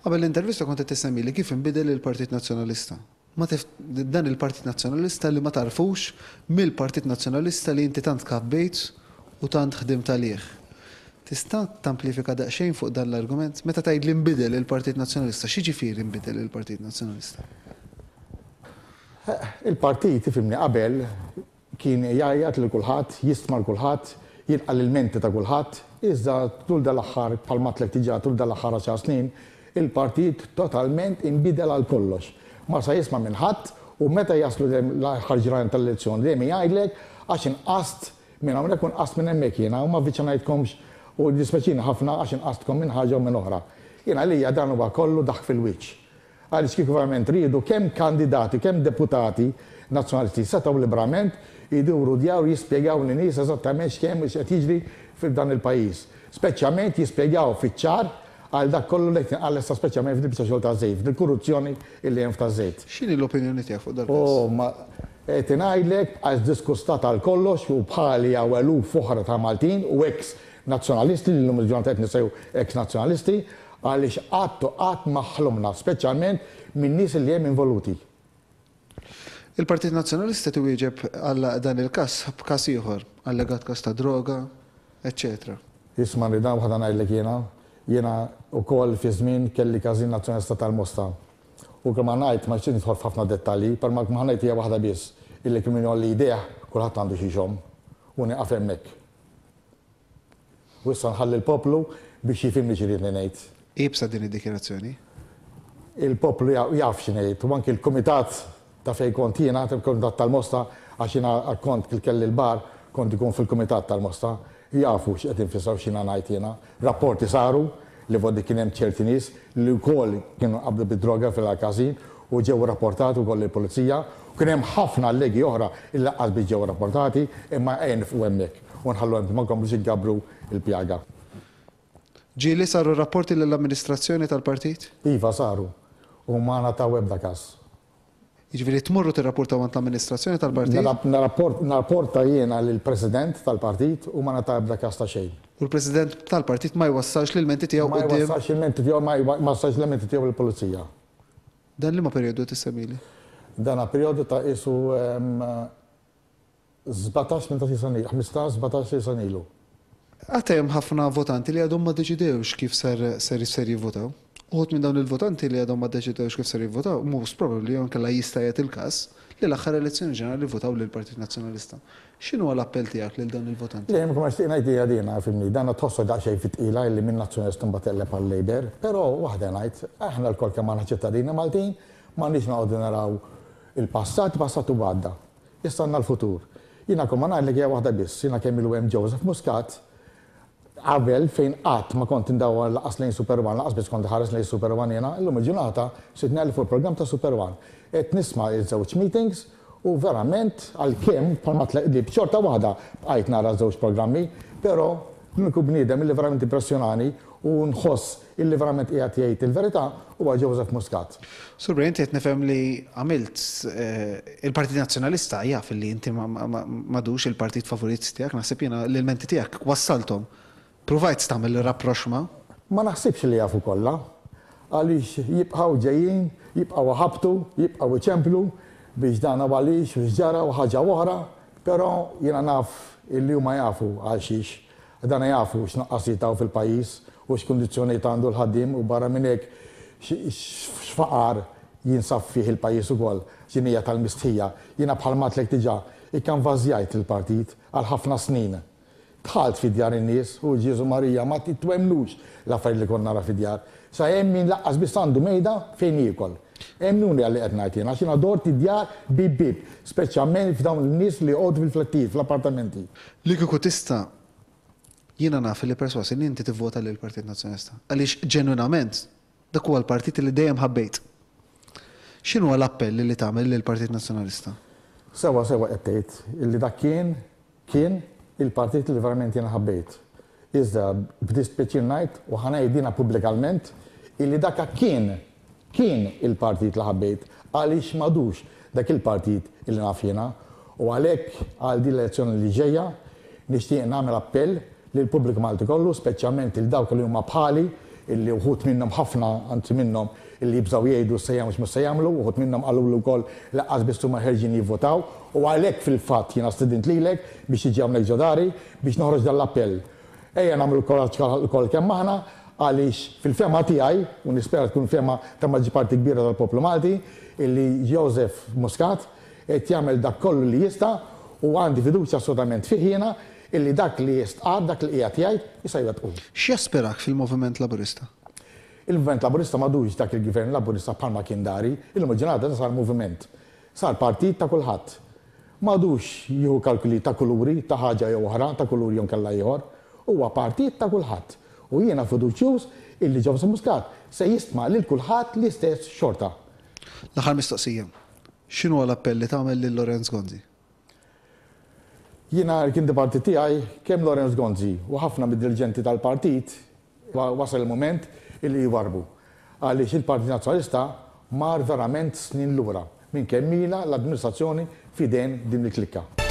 Qabel l-intervista kont qed issemmili kif inbidel il-Partit Nazzjonalista. Ma tif dan il-Partit Nazzjonalista li ma tagħrfux mill-Partit Nazzjonalista li inti tant tkabbejt u tant ħdimt għalih. Tista' tamplifika daqsxejn fuq dan l-argument? Meta tgħid li nbidel il-Partit Nazzjonalista, x'jiġifieri nbidel il-Partit Nazzjonalista? Il-partit, ifhimni, qabel Kien jgħajjat lil kulħadd, jistma' 'l kulħadd, jilqa' l-ilmenti ta' kulħadd, iżda tul dal-aħħar, bħal m'għedtlek diġà, tul dal-aħħar għaxar snin, il-partit totalment inbidel għal kollox. Ma sa jisma' minn ħadd u meta jaslu dejjem l-aħħar ġranet tal-elezzjoni dejjem jgħidlek għax inqast minn hawnhekk u nqast minn hemmhekk jiena u ma avviċinajtkomx u jiddispjaċini ħafna għax inqastkom minn ħaġa u minn oħra. Jien għalija dan huwa kollu daħk fil-wiċċ. Għaliex kieku verament riedu kemm kandidati kemm deputati Nazzjonalisti setgħu liberament jduru djar u jispjegaw lin-nies eżattament x'kemm u x'qed jiġri f'dan il-pajjiż. Speċjalment jispjegaw fiċ-ċar għal dak kollu li qed jinqal issa speċjalment f'dil-biċċa xogħol taż-żejt, f'dil-korruzzjoni li hemm f'taż-żejt. X'inhi l-opinjoni tiegħek fuq dal-każ? Oh, ma qed ingħidlek bqajt disgustat għal kollox u bħali hawn eluf oħra ta' Maltin u eks Nazzjonalisti li llum il-ġurnata qed nissejħu eks Nazzjonalisti għaliex qatt u qatt ma ħlomna, speċjalment min-nies li hemm involuti. Il-Partit Nazzjonalista qed iwieġeb għal dan il-każ b'każ ieħor, allegat każ ta' droga, eċċetera. Ismagħni dan waħda ngħidlek jiena, jiena wkoll fi żmien kelli każin Nazzjonalista tal-Mosta. U kull ma ngħid, ma nixtieqx nidħol f'ħafna dettalji, però ma ħa ngħid hija waħda biss, illi kull min jgħolli jdejh kulħadd għandu xi jxomm. U nieqaf hemmhekk. U issa nħalli l-poplu biex jifhimni xi rridni ngħid. Iebsa din id-dikjarazzjoni. Il-poplu jaf xi ngħid u anki l-kumitat ta' fejn kont jiena, il-kumitat tal-Mosta, għax jiena kont kelli l-bar, kont ikun fil-kumitat tal-Mosta, jafu x'qed infisser u x'jiena ngħid jiena. Rapporti saru li vodi kien hemm ċerti nies li wkoll kienu nqabdu bid-droga fil-każin u ġew irrapportati wkoll lill-pulizija. Kien hemm ħafna allegi oħra li lanqas biss ġew irrapportati imma ejja nifqu hemmhekk u nħallu hemm ma nkomplux inkabbru l-pjaga. Ġieli saru rapporti lill-amministrazzjoni tal-partit? Iva saru u ma ngħataw ebda każ. Jiġifieri tmorru tirrapportaw għand l-amministrazzjoni tal-partit? Nirrapporta jiena lill-President tal-partit u ma ngħata ebda każ ta' xejn. U l-President tal-partit ma jwassalx l-ilmenti tiegħu quddiem? Ma jwassalx l-ilmenti tiegħu, ma jwassalx l-ilmenti tiegħu lill-Pulizija. Dan liema perjodu qed issemmili? Dan perjodu ta' qisu 17, 18 sena ilu, 15, 17 sena ilu. Għad hemm ħafna votanti li għadhom ma ddeċidewx kif ser ser ser jivvotaw. Uħud minn dawn il-votanti li għadhom ma ddeċidewx kif ser jivvotaw, most probably jew inkella jista' jagħti il-każ li l-aħħar elezzjoni ġenerali vvotaw lill-Partit Nazzjonalista. X'inhuwa l-appell tiegħek lil dawn il-votanti? Le, imma nixtieq ngħid hija din, fhimni, dan tħossha daqsxejn fi tqila illi minn Nazzjonalista mbagħad teqleb għal Labour, però waħda ngħid, aħna lkoll kemm aħna ċittadini Maltin, m'għandniex noqogħdu naraw il-passat, il-passat huwa għadda. Issa għandna l-futur. Jiena kull ma ngħidlek hija waħda biss, jiena kemm ilu hemm Joseph Muscat, qabel fejn qatt ma kont indawwar lanqas lejn Super One, lanqas biss kont inħares lejn Super One jiena, illum il-ġurnata sirt ngħelli fuq il-programm ta' Super One. Qed nisma' ż-żewġ meetings u verament għalkemm bħalma tleqlib xorta waħda bqajt nara ż-żewġ programmi, però l-uniku bniedem illi verament impressjonani u nħoss Illi verament qiegħed jgħid il-verità huwa Joseph Muscat. Sur Bray, inti qed nifhem li għamilt, il-Partit Nazzjonalista jaf illi inti m'għadux il-partit favorit tiegħek, naħseb jiena l-ilmenti tiegħek wassalthom. Pruvajt tagħmel rapprochement? Ma naħsibx li jafu kollha. Għaliex jibqgħu ġejjin, jibqgħu iħabbtu, jibqgħu iċemplu biex dan u għaliex u x'ġara u ħaġa u oħra, però jiena naf illi huma jafu għalxiex. Dana jafu x'nuqqasijiet hawn fil-pajjiż u x'kundizzjonijiet għandu l-ħaddiem u barra minn hekk x'faqar jinsab fih il-pajjiż ukoll. Din hija tal-mistħija. Jiena bħal m'għedtlek diġà, ikkanvażjajt lill-partit għal ħafna snin. Dħalt fi djar in-nies u Ġieżu Marija ma twemmnux l-affarijiet li kont nara fid-djar. Sa hemm min lanqas biss għandu mejda fejn jiekol. Emmnuni għal li qed ngħid jien għax jiena dort id-djar bieb bieb, speċjalment f'dawn in-nies li joqogħdu fil-flettijiet, fl-appartamenti. Li kieku tista', jiena naf li persważ li inti tivvota lill-Partit Nazzjonalista. Għaliex ġenwinament dak huwa l-partit li dejjem ħabbejt. X'inhuwa l-appell li tagħmel lill-Partit Nazzjonalista? Sewwa sewwa qed tgħid illi dak kien Kien il-partit li verament jiena ħabbejt. Iżda b'dispjaċir ngħid, u ħa ngħid jiena pubblikalment, illi daka kien, kien il-partit li ħabbejt għaliex m'għadux dak il-partit illi naf jiena. U għalhekk għal din l-elezzjoni li ġejja nixtieq nagħmel appell lill-pubbliku Malti kollu, speċjalment lil dawk li huma bħali. illi wħud minnhom ħafna anzi minnhom illi jibżgħu jgħidu x'se jagħmlu x'mhux se jagħmlu, uħud minnhom qaluli wkoll li lanqas biss huma ħerġin jivvotaw u għalhekk fil-fatt jiena stidint lilek biex tiġi hawnhekk ġo dari biex noħroġ dan l-appell. Ejja nagħmlu l-kuraġġ lkoll kemm aħna għaliex fil-fehma tiegħi, u nispera tkun fehma ta' maġġiparti kbira tal-poplu Malti, illi Joseph Muscat qed jagħmel dak kollu li jista' u għandi fiduċja assolutament fih jiena illi dak li stqarr, dak li qiegħed jgħid, jista' jwettqu. X'jaspirak fil-Moviment Laburista? Il-Moviment Laburista m'għadux dak il-Gvern Laburista bħalma kien dari, illum il-ġurnata da sar moviment. Sar partit ta' kulħadd. M'għadux jieħu kalkuli ta' kuluri, ta' ħaġa jew oħra, ta' kulur jew inkella ieħor. Huwa partit ta' kulħadd. U jiena fiduċjuż illi Joseph Muscat se jistma' lil kulħadd l-istess xorta. L-aħħar mistoqsija. X'inhuwa l-appell li tagħmel lil Lawrence Gonzi? Jiena kien parti tiegħi kemm Lawrence Gonzi u ħafna mid-diriġenti tal-partit wasal il-mument illi jwarrbu għaliex il-Partit Nazzjonalista mar verament snin lura minn kemm ilha l-administrazzjoni f'idejn din il-klikka.